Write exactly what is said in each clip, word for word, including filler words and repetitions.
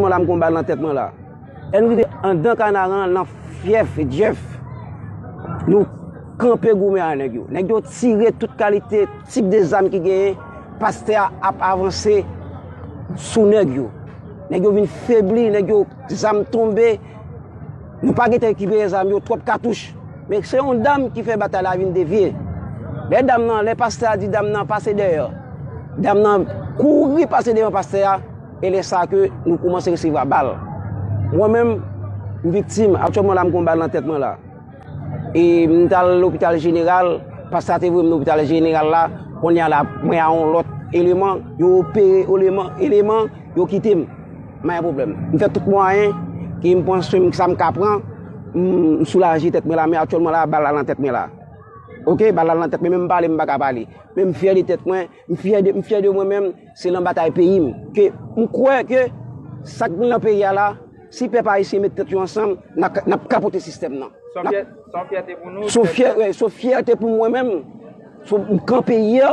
Mwen la, m gon bal nan tèt mwen la. Lè nou rive anndan Kanaran, nan fyèf Jeff, nou kanpe goumen a nèg yo. Nèg yo tire tout kalite tip de zam ki genyen. Pastè a ap avanse sou nèg yo. Nèg yo vin febli, nèg yo, zam tonbe. Nou pa gentan rekipere zam yo, twòp katouch. Men se yon dam ki fè batay la vin devye. Lè dam nan, lè pastè a di dam nan pase dèyè, dam nan kouri pase devan pastè a, e lè sa ke nou kòmanse resevwa bal. Mwen menm, m viktim, aktyèlman la m gon bal nan tèt mwen la. E m t al lopital jeneral, pastè a te voye m lopital jeneral la, kounye a la, mwen a yon lòt eleman, yo opere eleman, eleman, yo kite m. M pa gen pwoblèm. M fè tout mwayen ke m pran swen m, sa m ka pran, m, m soulaje tèt mwen la, men aktyèlman la, bal la nan tèt mwen la. Oke, bal la nan tèt mwen, men m pale, m pa ka pale. Men m fyè de tèt mwen, m fyè de, m fyè de mwen menm, se nan batay peyi m. Ke m kwè ke sa k nan peyi a la, si pèp ayisyen met tèt yo ansanm, n a, n ap kapote sistèm nan. Se yon fyè-, se yon fyète pou nou. Se yon fyè-, wi, se yon fyète pou mwen menm. Se yon, m kanpe yè,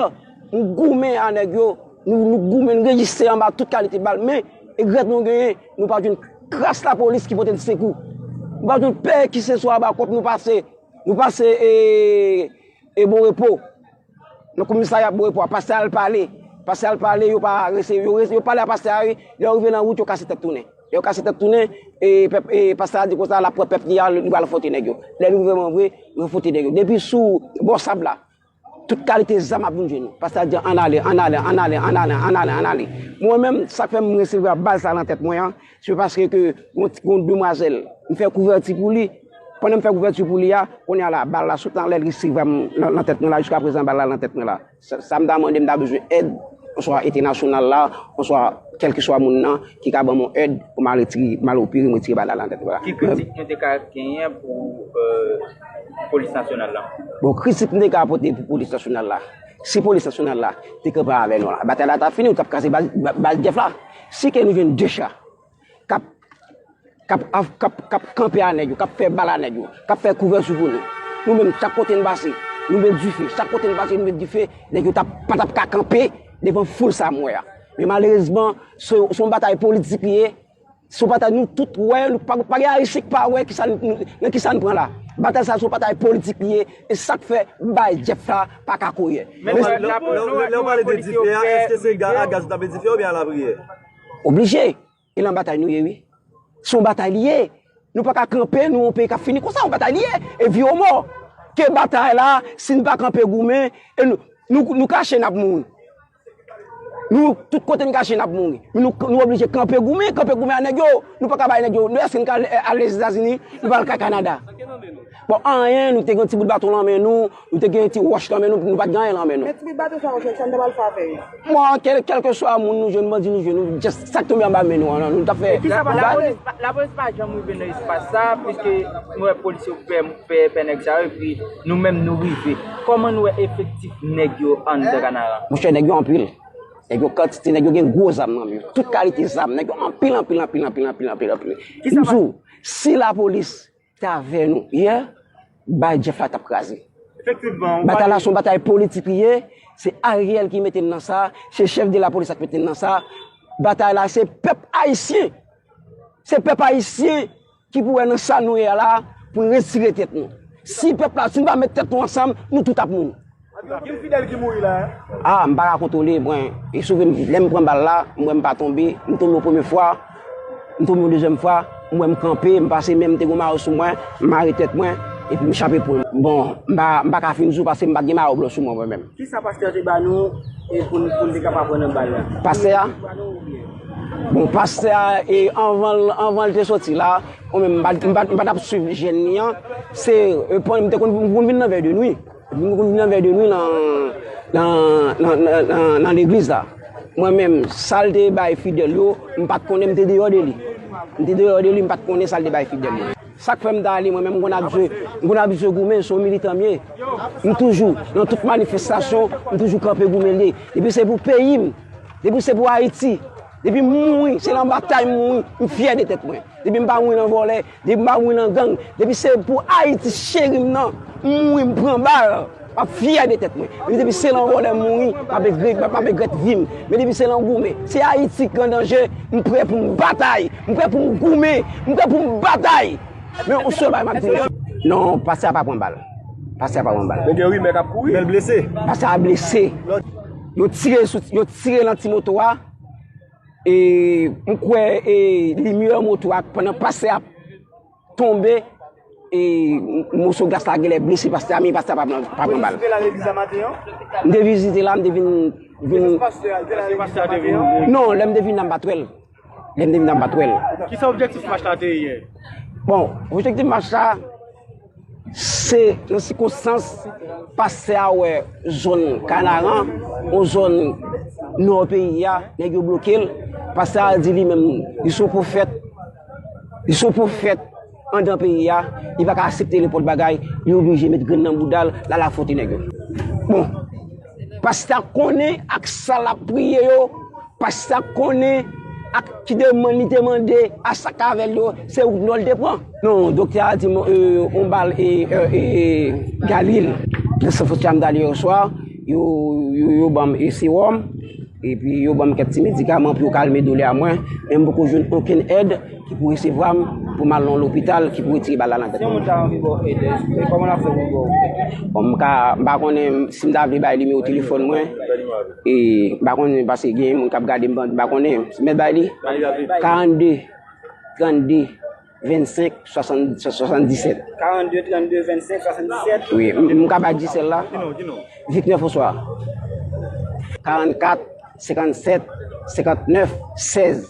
m goumen a nèg yo, nou, nou goumen, n reziste anba tout kalite bal, men regrèt nou genyen, nou pa jwenn kras lapolis ki pote n sekou. Nou pa jwenn pè kiseswa anba kòp nou pase. Nou pase, e, e Bon Repo. Nan komisarya Bon Repo a, pastè al pale. Pastè al pale, yo pa resevwa, yo, yo pale a pastè a, wi. Lè yo rive nan wout, yo kase tèt tounen. Lè yo kase tèt tounen, e, pèp, e, pastè a di konsa, l ap pran pèp li a, li pral afwonte nèg yo. Lè nou vrèman vre, nou afwonte nèg yo. Depi sou bò sab la, tout kalite zam ap vin jwenn nou. Pastè a di, ann ale, ann ale, ann ale, ann ale, ann ale, ann ale. Mwen menm, sa k fè m resevwa bal sa nan tèt mwen an, se paske ke yon, yon demwazèl, m fè kouvèti pou li. Pandan m fè kouvèti pou li a, kounye a la, bal la sot anlè, l resevwa m nan, nan tèt mwen la, jiska prezan bal la nan tèt mwen la. Sa, sa m ta mande, m ta bezwen èd, oswa entènasyonal la, oswa kèlkeswa moun nan, ki ka ban m yon èd pou m al retire, m al opere, m retire bal la nan tèt mwen la. Ki kritik nou te ka genyen pou, euh, polis nasyonal la? Bon, kritik m te ka pote pou polis nasyonal la, si polis nasyonal la te kanpe avè nou la, batay la t ap fini, nou t ap kraze bal, bal, bal Jeff la. Si ke nou jwenn de cha k ap, k ap, k ap, k ap kanpe a nèg yo, k ap fè bal a nèg yo, k ap fè kouvèti pou nou. Nou menm, chak kote n pase, nou met dife. Chak kote n pase, nou met dife. Nèg yo t ap, pa t ap ka kanpe devan foul sa m wè a. Men malerezman, se, se yon batay politik li ye. Se yon batay nou tout wè, nou pa, pa gen Ayisyen ki pa wè kisa n, nan kisa n pran la. Batay sa, se yon batay politik li ye. E sa k fè bal Jeff la pa ka kouri. Men lè, lè, lè, lè w pale de dife a, èske se ga-, a gaz ou t ap met dife oubyen a lapriyè? Oblije. E nan batay nou ye, wi. Se yon batay li ye. Nou pa ka kanpe, nou yon peyi k ap fini konsa, yon batay li ye. E vi ou mò. Ke batay la, si n pa kanpe goumen, e nou, nou, nou kache, n ap mouri. Nou, tout kote n kache, n ap mouri. Men nou, nou oblije kanpe goumen, kanpe goumen a nèg yo. Nou pa ka bay nèg yo. Nou, èske n ka al, al Lèzetazini? Nou pral ka Kanada. Bon, anyen, nou te gen yon ti bout baton nan men nou, nou te gen ti wòch nan men nou, nou pa t gen anyen nan men nou. Men ti bout baton sa yo, sa n ta pral fè avè yo? Bon, kèl, kèlkeswa moun nou jwenn, bandi nou jwenn, nou just sa k tonbe anba men nou an, nou t ap fè. E kisa pa lapolis, lapolis pa janm rive nan espas sa, piske nou wè polis yo pè, pè, pè nèg sa yo, epi nou menm nou rive. Kòman nou wè efektif nèg yo anndan Kanaran? Monchè, nèg yo anpil. Nèg yo kantite, nèg yo gen gwo zam nan men yo. Tout kalite zam, nèg yo anpil, anpil, anpil. Kisa m di w, si lapolis t avè nou yè, bal Jeff la t ap kraze. Efektivman, ou pale. Batay la se yon batay politik li ye, se Ariel ki mete n nan sa, se chèf de lapolis la ki mete n nan sa. Batay la se pèp ayisyen. Se pèp ayisyen ki pou wè nan sa nou ye a la, pou n retire tèt nou. Si pèp la, si n pa met tèt nou ansanm, nou tout ap mouri. Ki fidèl ki mouri la, en? Ah, m pa ka kontwole, mwen. E souvan, lè m pran bal la, m wè m pa tonbe, m tonbe yon premye fwa, m tonbe yon dezyèm fwa, m wè m kanpe, m pase men, m te gen mayo sou mwen, m mare tèt mwen, epi m chape poul. Bon, m pa, m pa ka fin di w paske m pa t gen mayo blan sou mwen, mwen menm. Kisa pastè a te ba nou, e pou n, pou n te kapab pran nan bal la? Pastè a? Bon, pastè a, e anvan l, anvan l te soti la, mwen menm, m pa, m pa, m pa t ap swiv jèn li an. Se, e, pwen, m te konn, m konn vin nan vè de nwi. M konn vin nan vè de nwi nan, nan, nan, nan, nan, nan legliz la. Mwen menm, sa l te bay fidèl yo, m pa t konnen, m te deyò de li. M te deyò de li, m pa t konnen sa l te bay fidèl yo. Sa k fè m ta ale, mwen menm, m konn abitye, m konn abitye goumen, se yon militan m ye. M toujou, nan tout manifestasyon, m toujou kanpe goumen li. Depi se pou peyi m, depi se pou Ayiti, depi m mouri, se nan batay m mouri, m fyè de tèt mwen. Depi m pa mouri nan vòlè, depi m pa mouri nan gang, depi se pou Ayiti cheri m nan, m mouri, m pran bal. M ap fyè de tèt mwen. Men depi se lan vòlè m mouri, m ap regrèt, m ap regrèt vi m. Men depi se lan goumen, si Ayiti k an danje, m prè pou m batay, m prè pou m goumen, m prè pou m batay. Men yon sèl bagay m ap di nou. Non, pastè a pa pran bal. Pastè a pa pran bal. Nèg yo rimè k ap kouri. Bèl blese. Pastè a blese. Yo tire sou, yo tire lan ti moto a. E, m kwè, e, limyè moto a, pandan pastè a ap tonbe, e, moso glas la genlè blese pastè a, men pastè a pa pran, pa pran bal. Ou te vizite la legliz la maten an? M te vizite la, m te vin, vin. Pastè a te la legliz la maten an? Non, lè m te vin la, m pa t wè l. Lè m te vin la, m pa t wè l. Kisa objektif mach la te ye yè? Bon, objektif mach la, se nan sikonstans pastè a wè zòn Kanaran, yon zòn nò peyi a, nèg yo bloke l. Pastè a di li menm, li se yon pwofèt, li se yon pwofèt anndan peyi a, li pa ka aksepte nenpòt bagay, li oblije met grenn nan bouda l, l al afwonte nèg yo. Bon, pastè a konnen ak sa l ap priye yo, pastè a konnen ak ki demann li te mande a sa k avè l yo, se wout nò l te pran. Non, doktè a di m, e, yon bal, e, e, e, Galil. Nan sant Fotyam Dali yè swa, yo, yo, yo ban m, e, sewòm, epi yo ban m kèk ti medikaman pou yo kalme doulè a mwen, men m poko jwenn okenn èd ki pou resevwa m pou m al nan lopital ki pou retire bal la nan tèt mwen. Si yon moun ta anvi ba w èd, e, kòman l ap fè pou l ba w èd? Bon, m ka, m pa konnen si m ta vle bay nimewo telefòn mwen. E, m pa konnen, paske gen moun k ap gade m, m pa konnen. Mèt bay li? Karannde, trannde, vennsenk, swasann, swasanndisèt. Karannde, trannde, vennsenk, swasanndisèt. Wi, m, m ka bay Gisèle la. Victor François. Karannkat, senkannsèt, senkantnèf, sèz.